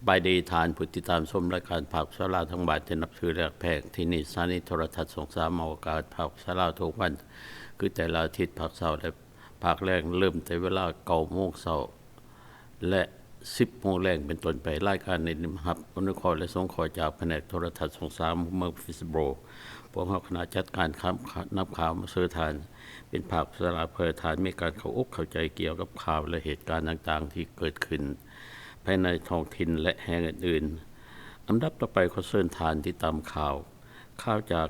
ບາຍດີທ່ານຜູ້ຕິດຕາມຊົມລາຍການພາກພາສາລາວທັງບ້ານທີ່ນັບຖືແລະຮັກແພງ. ທີ່ນີ້ສະຖານີໂທລະທັດຊ່ອງສາມອອກອາກາດພາກພາສາລາວທຸກວັນ ຄືແຕ່ລະອາທິດພາກເຊົ້າ ແລະ ພາກແລງ ເລີ່ມແຕ່ເວລາເກົ້າໂມງເຊົ້າ ແລະ ສິບໂມງແລງເປັນຕົ້ນໄປ. ລາຍການນີ້ໄດ້ຮັບອະນຸເຄາະ ແລະ ສົງເຄາະຈາກພະແນກໂທລະທັດຊ່ອງສາມເມືອງ Pittsburgh. ພວກເຮົາຄະນະຈັດການນຳຂ່າວມາສູ່ທ່ານເປັນພາກພາສາລາວ ເພື່ອທ່ານມີການເຂົ້າອົກເຂົ້າໃຈກ່ຽວກັບຂ່າວ ແລະ ເຫດການຕ່າງໆທີ່ເກີດຂຶ້ນພາຍໃນທ້ອງຖິ່ນ ແລະ ແຫ່ງອື່ນໆ. ອັນດັບຕໍ່ໄປ ຂໍເຊີນທ່ານຕິດຕາມຂ່າວ. ຂ່າວຈາກ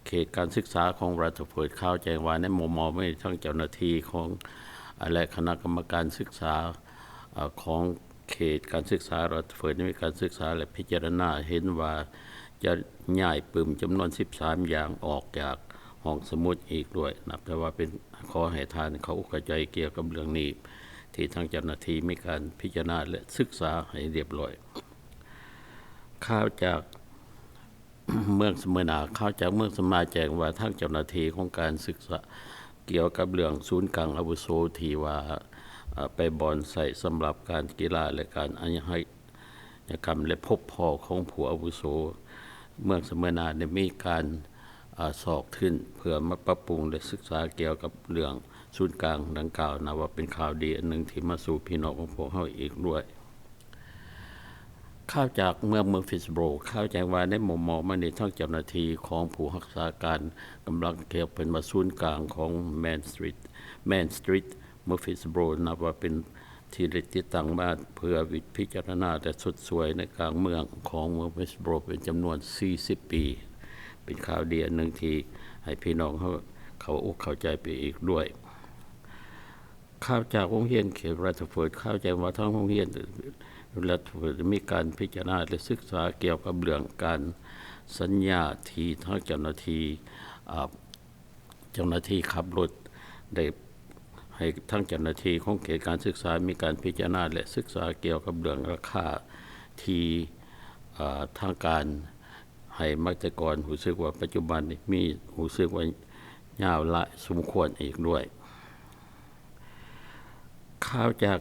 ເຂດການສຶກສາຂອງ Rutherford ຂ່າວແຈ້ງວ່າໃນມໍ່ໆມານີ້ ທາງເຈົ້າໜ້າທີ່ຂອງ ແລະ ຄະນະກຳມະການສຶກສາ ຂອງເຂດການສຶກສາ Rutherford ໄດ້ມີການສຶກສາ ແລະ ພິຈາລະນາເຫັນວ່າຈະຍ້າຍປຶ້ມຈຳນວນສິບສາມຢ່າງອອກຈາກຫ້ອງສະໝຸດອີກດ້ວຍ. ນັບແຕ່ວ່າເປັນ ຂໍໃຫ້ທ່ານເຂົ້າອົກເຂົ້າໃຈກ່ຽວກັບເລື່ອງນີ້ ທີ່ທາງເຈົ້າໜ້າທີ່ມີການພິຈາລະນາ ແລະ ສຶກສາໃຫ້ຮຽບຮ້ອຍ. ຂ່າວຈາກ ເມືອງສະເມີນາ. ຂ່າວຈາກເມືອງສະເມີນາແຈ້ງວ່າ ທາງເຈົ້າໜ້າທີ່ຂອງການສຶກສາກ່ຽວກັບເລື່ອງສູນກາງອາວຸໂສທີ່ວ່າ ເອີ ໄປບ່ອນໃຊ້ສຳລັບການກິລາ ແລະ ການອາຊະຍາກຳ ແລະ ພົບພໍ້ຂອງຜູ້ອາວຸໂສເມືອງສະເມີນາ ໄດ້ມີການ ເອີ ຊອກທຶນເພື່ອມາປັບປຸງ ແລະ ສຶກສາກ່ຽວກັບເລື່ອງສູນກາງດັ່ງກ່າວ. ນັບວ່າເປັນຂ່າວດີອັນໜຶ່ງທີ່ມາສູ່ພີ່ນ້ອງຂອງພວກເຮົາອີກດ້ວຍ. ຂ່າວຈາກເມືອງ Murfreesboro. ຂ່າວແຈ້ງວ່າໃນມໍ່ໆມານີ້ ທາງເຈົ້າໜ້າທີ່ຂອງຜູ້ຮັກສາການກຳລັງ ທີ່ເພິ່ນວ່າສູນກາງຂອງ Main Street Main Street Murfreesboro ນັບວ່າເປັນທີ່ໄດ້ຕິດຕັ້ງມາເພື່ອວິ ພິຈາລະນາ ແລະ ຊົດຊ່ວຍໃນກາງເມືອງຂອງ Murfreesboro ເປັນຈຳນວນສີ່ສິບປີ. ເປັນຂ່າວດີອັນໜຶ່ງທີ່ໃຫ້ພີ່ນ້ອງເຮົາເຂົ້າອົກເຂົ້າໃຈໄປອີກດ້ວຍ. ຂ່າວຈາກໂຮງຮຽນເຂດ Rutherford. ຂ່າວແຈ້ງວ່າທາງໂຮງຮຽນ Rutherford ໄດ້ມີການພິຈາລະນາ ແລະ ສຶກສາກ່ຽວກັບເລື່ອງການສັນຍາທີ່ທາງເຈົ້າໜ້າທີ່ ເຈົ້າໜ້າທີ່ຂັບລົດ ໄດ້ໃຫ້ທາງເຈົ້າໜ້າທີ່ຂອງເຂດການສຶກສາມີການພິຈາລະນາ ແລະ ສຶກສາກ່ຽວກັບເລື່ອງລາຄາທີ່ ເອີ ທາງການໃຫ້ມາແຕ່ກ່ອນ. ຮູ້ສຶກວ່າປັດຈຸບັນນີ້ມີ ຮູ້ສຶກວ່າຍາວຫຼາຍສົມຄວນອີກດ້ວຍ. ຂ່າວຈາກ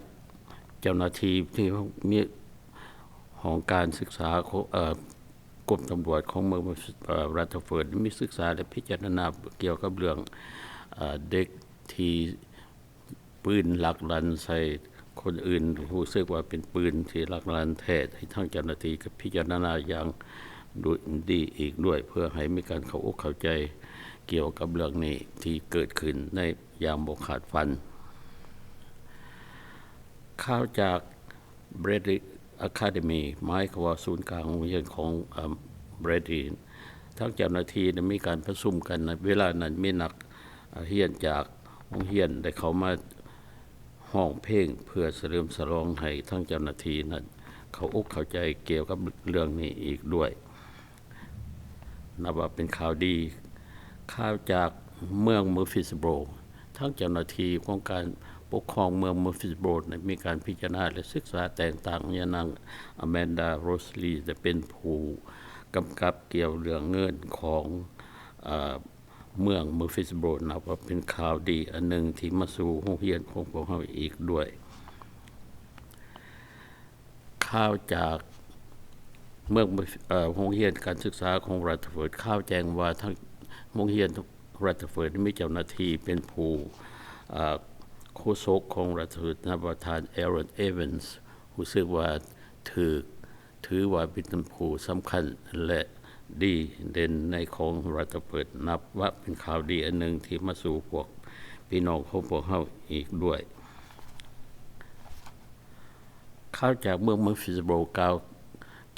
ເຈົ້າໜ້າທີ່ທີ່ມີຫ້ອງການສຶກສາຂອງ ເອີ ກົມຕຳຫຼວດຂອງເມືອງ ເອີ Rutherford ມີສຶກສາ ແລະ ພິຈາລະນາກ່ຽວກັບເລື່ອງ ເອີ ເດັກທີ່ ປືນລັກລັນໃສ່ຄົນອື່ນ ຮູ້ສຶກວ່າເປັນປືນທີ່ລັກລັນແທ້ ໃຫ້ທາງເຈົ້າໜ້າທີ່ກໍພິຈາລະນາຢ່າງດຸ ດີອີກດ້ວຍ ເພື່ອໃຫ້ມີການເຂົ້າອົກເຂົ້າໃຈກ່ຽວກັບເລື່ອງນີ້ທີ່ເກີດຂຶ້ນໃນຢ່າງບໍ່ຄາດຝັນ. ຂ່າວຈາກ Bradley Academy ໝາຍຄວາມວ່າສູນກາງໂຮງຮຽນຂອງ ເອີ Bradley. ທາງເຈົ້າໜ້າທີ່ໄດ້ມີການປະຊຸມກັນ ໃນເວລານັ້ນມີນັກຮຽນຈາກໂຮງຮຽນໄດ້ເຂົ້າມາຮ້ອງເພງເພື່ອສະເຫຼີມສະຫຼອງໃຫ້ທາງເຈົ້າໜ້າທີ່ນັ້ນເຂົ້າອົກເຂົ້າໃຈກ່ຽວກັບເລື່ອງນີ້ອີກດ້ວຍ. ນັບວ່າເປັນຂ່າວດີ. ຂ່າວຈາກເມືອງ Murfreesboro. ທາງເຈົ້າໜ້າທີ່ຂອງການປົກຄອງເມືອງ Murfreesboro ໄດ້ມີການພິຈາລະນາ ແລະ ສຶກສາແຕ່ງຕັ້ງຍານາງ Amanda Rosely ໄດ້ເປັນຜູ້ກຳກັບກ່ຽວເລື່ອງເງິນຂອງ ເອີ ເມືອງ Murfreesboro. ນັບວ່າເປັນຂ່າວດີອັນໜຶ່ງທີ່ມາສູ່ໂຮງຮຽນຂອງພວກເຮົາອີກດ້ວຍ. ຂ່າວຈາກເມືອງ ເອີ ໂຮງຮຽນການສຶກສາຂອງ Rutherford. ຂ່າວແຈ້ງວ່າທາງໂຮງຮຽນ Rutherford ມີເຈົ້າໜ້າທີ່ເປັນຜູ້ ເອີ ໂຄສົກຂອງ Rutherford ນຳວ່າທ່ານ Aaron Evans ຮູ້ສຶກວ່າຖືກ ຖືວ່າເປັນຜູ້ສຳຄັນ ແລະ ດີເດັ່ນໃນຂອງ Rutherford. ນັບວ່າເປັນຂ່າວດີອັນໜຶ່ງທີ່ມາສູ່ພວກພີ່ນ້ອງຂອງພວກເຮົາອີກດ້ວຍ. ຂ່າວຈາກເມືອງ Murfreesboro ກ່າວ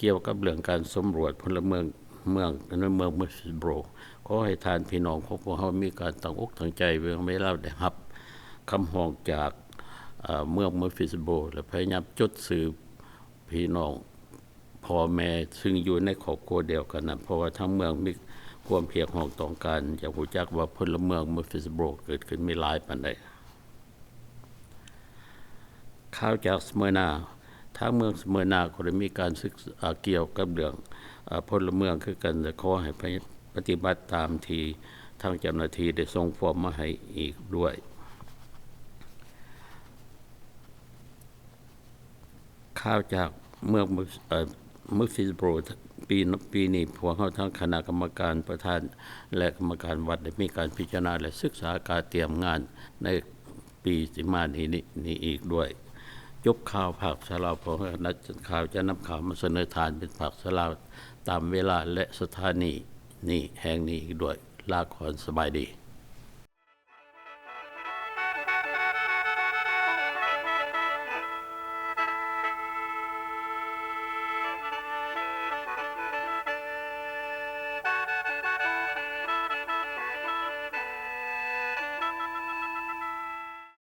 ກ່ຽວກັບເລື່ອງການສຳຫຼວດພົນລະເມືອງ ເມືອງ ໃນເມືອງ Murfreesboro. ຂໍໃຫ້ທ່ານພີ່ນ້ອງຂອງພວກເຮົາມີການຕັ້ງອົກຕັ້ງໃຈ ເວລາໄດ້ຮັບຄຳຮ້ອງຈາກ ເອີ ເມືອງ Murfreesboro ແລະ ພະຍາຍາມຈົດຊື່ພີ່ນ້ອງ ພໍ່ແມ່ ຊຶ່ງຢູ່ໃນຄອບຄົວດຽວກັນນັ້ນ ເພາະວ່າທາງເມືອງມີຄວາມຮຽກຮ້ອງຕ້ອງການ ຢາກຮູ້ຈັກວ່າພົນລະເມືອງ Murfreesboro ເກີດຂຶ້ນມີຫຼາຍປານໃດ. ຂ່າວຈາກ Smyrna. ທາງເມືອງ Smyrna ກໍໄດ້ມີການສຶກສາກ່ຽວກັບເລື່ອງ ເອີ ພົນລະເມືອງຄືກັນ ແລະ ຂໍໃຫ້ປະ ປະຕິບັດຕາມທີ່ທາງເຈົ້າໜ້າທີ່ໄດ້ສົ່ງຟອມມາໃຫ້ອີກດ້ວຍ. ຂ່າວຈາກ ເມືອງ ເອີ Murfreesboro ປີ ປີນີ້ພວກເຮົາທັງຄະນະກຳມະການປະທານ ແລະ ກຳມະການວັດ ໄດ້ມີການພິຈາລະນາ ແລະ ສຶກສາການຕຽມງານໃນປີຊິມານີ້ ນີ້ອີກດ້ວຍ. ຈົບຂ່າວພາກພາສາລາວ, ພວກເຮົາຄະນະຈັດຂ່າວຈະນຳຂ່າວມາສະເໜີທ່ານເປັນພາກພາສາລາວຕາມເວລາ ແລະ ສະຖານີນີ້ ແຫ່ງນີ້ອີກດ້ວຍ. ລາກ່ອນ, ສະບາຍດີ.